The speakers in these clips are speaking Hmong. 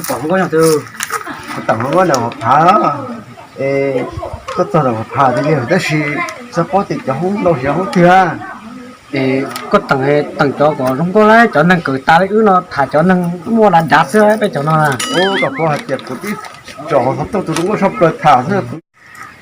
Tom hluas nkauj yog twg? Kuv tom hluas nkauj ntawm Vam Phav. Es koj txog ntawm Vam Phav tiag tiag tab sis tsis paub tias cov hoob ntau siab hoob twg. Es koj teem, teem cov kom zoo nkauj lawm, cov neeg kawm tas li wb no tham cov neeg muaj dav dav xwb peb cov no na. Ua kom kuv hais tias kuv twb tsom hluas nkauj tus zoo nkauj tshaj plaws tham xwb.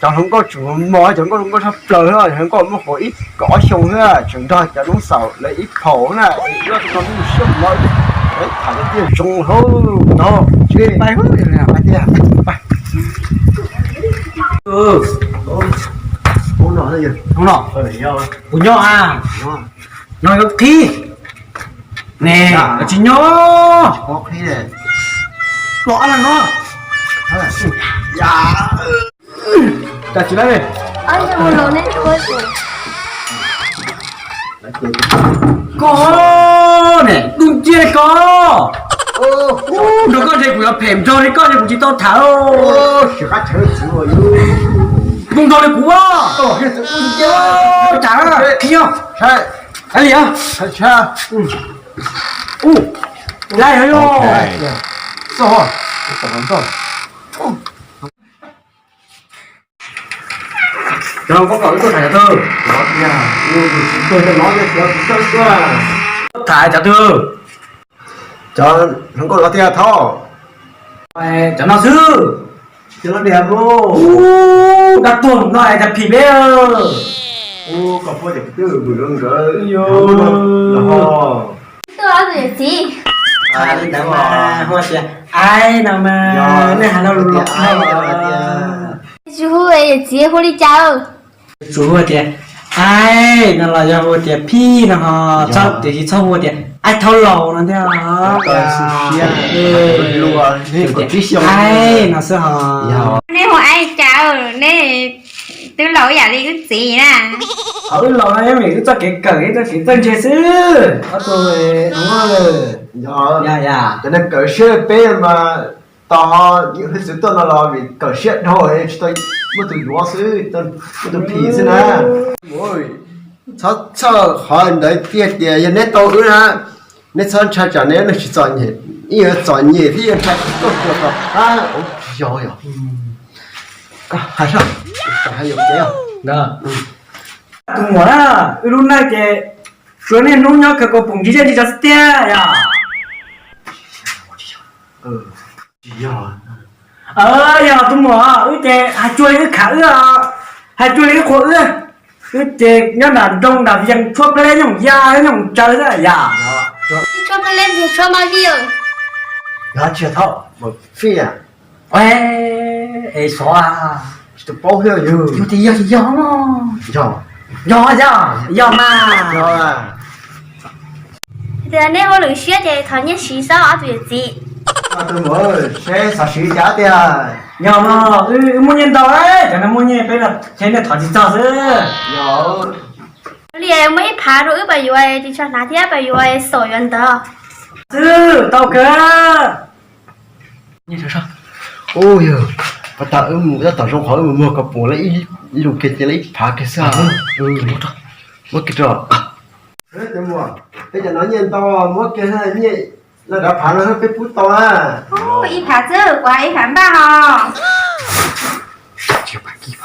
Cov hluas nkauj tseem mos, cov nkauj zoo nkauj tshaj plaws, cov hluas nkauj muaj hauv ib kaum ob xyoo xwb, tseem nrog cov noob xaum lawv ib phaum na. Ua tus no lub siab mos, tham tiag zoo hauv no. Hais tias, hoob no, kuv nyob a, no yuav qhib ne, tsis nyob los no. Cas tsis laib li. Koj ne, dub nciab li koj. Nrog koj ntshe kuv yuav phem nrog li koj ntshe kuv tsis tau tham. Zoo nrog li kuv. Cas qhib os. Li os. Ua, laj yog. Cov hluas nkauj kom wb tuaj tham cov twg? Tham cov twg? Cov hluas nkauj no tiag Thoj. Cov no xwb. Cov no diam. Dab tuag no es cas phim peb. Koj phob ces kuv twb vwm rau nkawd. Tuaj ob tug yawm txiv. Li ntawd mas hu tias Aib no mas, nej hais lo lus los. Tsis hu yawm txiv hu li cas? Tsuas hu tias Aib no los yog hu tias Phij no ho, tiam sis txhob hu tias Aib Thauj Laus no thiab. Aib no xwb ho. Nej hu Aib cas, nej twb laus ib yam li wb txiv na. Qhov wb laus no yeej vim wb txoj kev kawm thiab txoj kev txawj ntse xwb. Ob tug no, yog, yog cov neeg kawm siab peb mas tos hwj txwv tuaj no los vim kawm siab dhau tsis tau muaj tus yuav xwb, muaj tus phim xwb na. Txhob txhawj qhov ntawd tiag tias yog neb tau wb na, neb txhob ntshai tsam neb neeg tsis txom nyem, ib yuav txom nyem thiab yuav ntshai tsis tuaj puas tom qab. Yog, yog. Koj hais soj, hais yuam kev. Tus muam na, wb lub neej ces tsuas niaj hnub nyob kawg kaus poom ntsis zej ntsis zos xwb tiag yog. Yog tus muam, wb ces hais cuag li wb khav wb, hais cuag li wb qhuas wb. Wb ces nyob nram nroog nram yees tshuab pleb nyooj ya nyooj tsaws xwb yog. Tshuab pleb tshuab mab vij. Tsis tau fij. Es xyov, tsis tau paub thiab yog. Yog tias yog ces yog. Yog, yog, yog mas. Tias nej hauj lwm siab ces thov nyiaj siv xwb ob tug yawm txiv. Tus muam, seb xav siv cas tiag. Yog mas, wb muaj nyiaj ntau, cov no muaj nyiaj peb los ces nej thov tsis txog xwb. Li muaj ib phav rau wb pas yuav, ris tsho hnav thiab pas yuav xaum yuav ntawd. Xwb tau kawg. Ua yog, pas tas wb mus tab tom zoo qhov wb mus muag kaus poom lawm ib lus kiag ces lawm ib phav kiag xwb. Muab kiag rau. Peb cov no nyiaj ntau, muab kiag nyiaj lawm rau phav no peb pub tau na. Ib phav xwb, kuv ib phav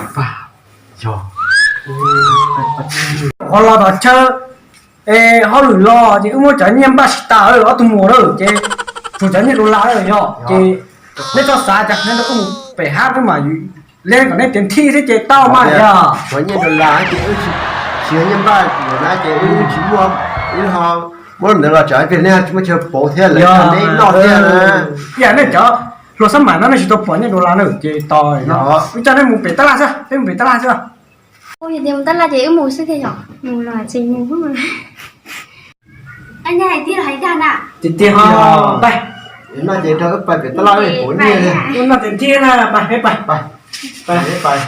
npaj ho. Qhov los tom chaw, es hauj lwm los ces wb muab cov nyiaj npaj tsis tas ob tug muam lawm ces tshuav cov nyiaj dollar lawm yog ces nej txhob xav cas, nej rau wb mus pem hab wb mam li kom nej tiav thij xwb ces tau mas yog. Cov nyiaj dollar ces wb tsis, tsis yog nyiaj npaj na ces wb tsis muaj, wb ho muab ntawd los tsam ib pliag nej tsis muaj chaw pauv thiab lawv noj thiab. Ib yam nej cov hluas xab mam no nej tsis tau pom nyiaj dollar na ces tos no wb coj nej mus pem tab laj xwb, peb mus pem tab laj xwb. Tab laj ces wb mus xwb thiaj yog. Tiag tiag ho, pab. No ces rau wb pais pem tab laj pauv nyiaj. Wb noj tiav thij na, pab, peb pais. Pab, peb pais.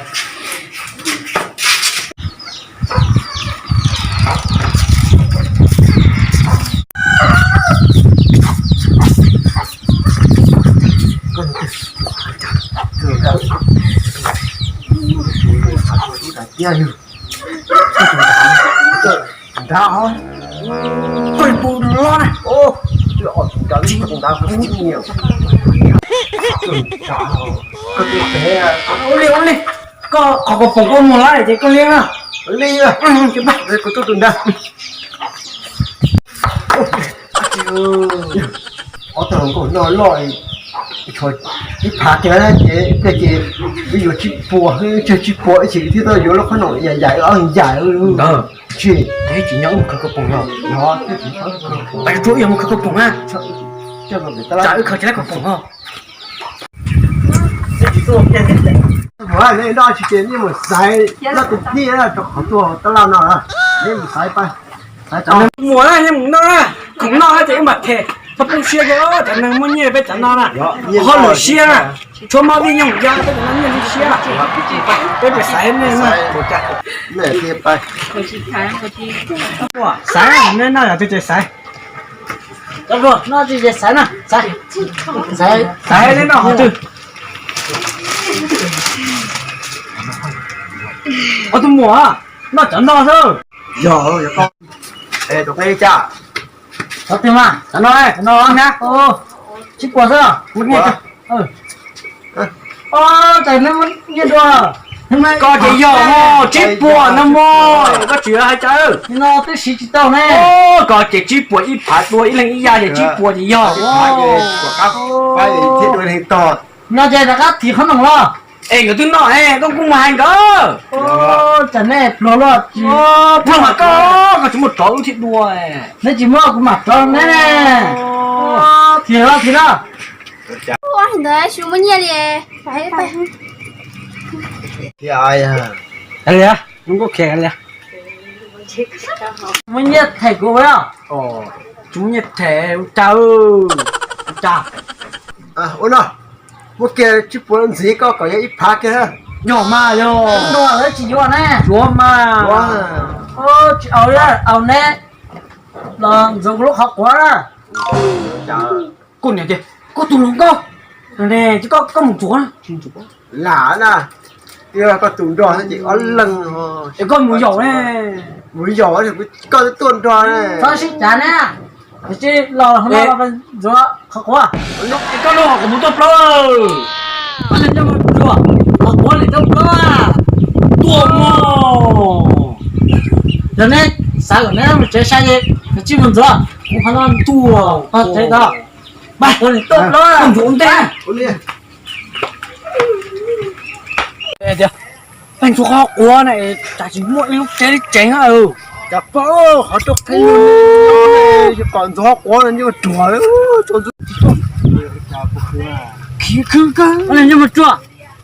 Nrad, koj tus nrad los na. Ob tus nrad Ua li, ua li, koj qhov kaus poom koj muag lawm ces koj li na. Li, kuv tuaj tus ntawd. Ob tug hluas nkauj no loj, tshuav ib phav kiag ces, ces wb yuav tsib puas, tsawg tsib puas ib chim thiaj tau yuav lub qhob noom yam yam ob yam. Tsis, tsis nyob mus khawv koj poom no. Pais rau ib yam mus khawv koj poom na. Tsam wb khaws tsis laib koj poom no. Mus, nej noj tsis ces nej mus xaiv noj tus dib rau qhov tuag tab laj no, nej mus xaiv pab. Mus na, nej mus noj na, khoom noj ces wb mam them, txhob poob siab kiag cov neeg muaj nyiaj peb cov no na. Ho lwm siab na, tshuav mab vij nyoog ya peb cov no nyiaj li siab. Peb pem xaiv nej na. Xaiv nej noj yog twg ces xaiv. Cov hluas noj tsis ces xaiv na, xaiv, xaiv nej noj qhov twg. Qhov twg muaj, noj cov no xwb. Yog, yog koj. Es tus qe li cas? Qhov twg mas, cov no, cov no na, tsib puas xwb. Koj ces yog, tsib puas no mog, koj tsis hais cas. No twb siv tsis tau ne. Koj ces tsib puas ib phav dua ib leeg ib yam ces tsib puas ces yog. No ces rov qab thim qhob noom los. Es nkawd twb noj es koj kuj mus hais nkawd. Tsam nej pluag luaj, pluag mas koj, koj tsis muaj tsov wb thiaj dua. Neb tsis muaj kuv mam rov neb ne. Thim los, thim los. Ua ntawd tsis muaj nyiaj li. Li, muaj nyiaj them kuv ua. Tsis muaj nyiaj them ua cas, ua cas. Ua no, muab kiag tsib puas ntxiv koj kom yog ib phav kiag. Yog mas yog. Tsis yuav ne. Yuav mas. Tsis au, au neb los ntxuav kuv lub qhov quav na. Koj niam tias koj tus hluas nkauj, koj mus ntxuav. Lam na, koj tus nrog ces ob leeg. Es koj mus yaum ne. Mus yaum, koj tuaj nrog ne. Txhob sib cav ne. Tsis los ntxuav qhov quav. Koj lub qhov quav mus tuaj plaub. Koj li coj mus tsuag, qhov quav li tuaj plaub. Tuaj mog. Yog neb xav kom neb mus tsev sai ces koj tsij mus ntxuav, kuv qhov no tuaj tsev tau. Pab, koj li tuaj plaub, koj ntxuav ntej. Tias, peb ntxuav qhov quav na, cas tsis muaj ib lub tsev li tsev na. Cas pom qhov rau qhib, kom ntxuav qhov quav no yeej ruam. Khiv khwb kawg, yeej mus tsuag,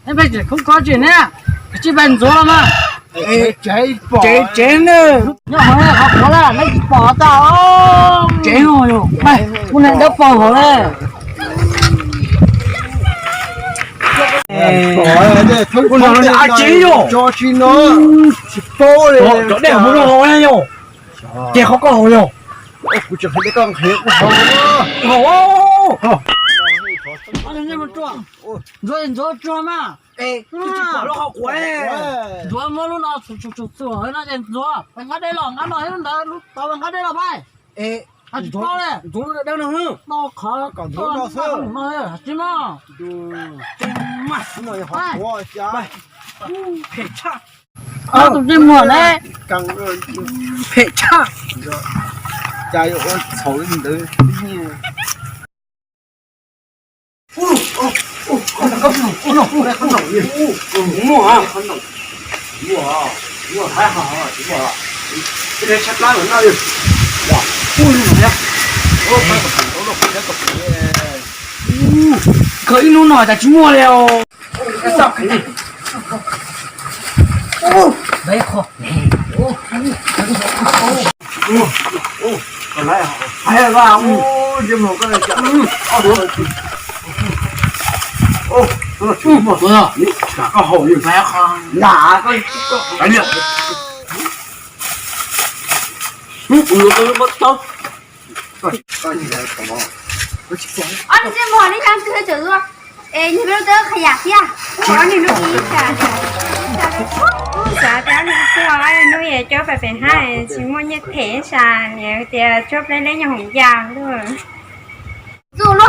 peb tseem khoob khob tsis ne, koj tsij pab ntxuav los mas. Tsev tsev ne. Nyob hauv qhov quav na, neb tsis pom tau. Tsev no yog, kuv niam dawb paug hauv ne. Kuv niam tsev yog, tsis paub li, cov dej hauv no yog, ces qhov koj hauv yog. Kuv tseem hais tias koj nqhis kuv hauv. Ntxuav, ntxuav tsuag mas. Ntxuav muab lub no txhuam txhuam txhuam no ces ntxuav, pais nqa dej los, nqa no lub ntawd, lub tod nqa dej los pais. Tsis paub li. Ntxuav lub dawb no, no qhov kom ntxuav no xwb no, tsis mas. Phem tshaj. Tus tsis muag ne. Phem tshaj. Cas yuav ua txhaum li ntawd. Koj ib hnub no cas tsis muaj li os. Ob niag ntsej muag, nej cov twg cov luaj? Es niag peb lub teb qhov yam thiab, kuv ob niag lub ib xav tias ob niag tuaj ob niag hnub es coj pem pem hab tsis muaj nyiaj them sas niam tias tshuab pleb leb nyob hoom yas luaj. Txuj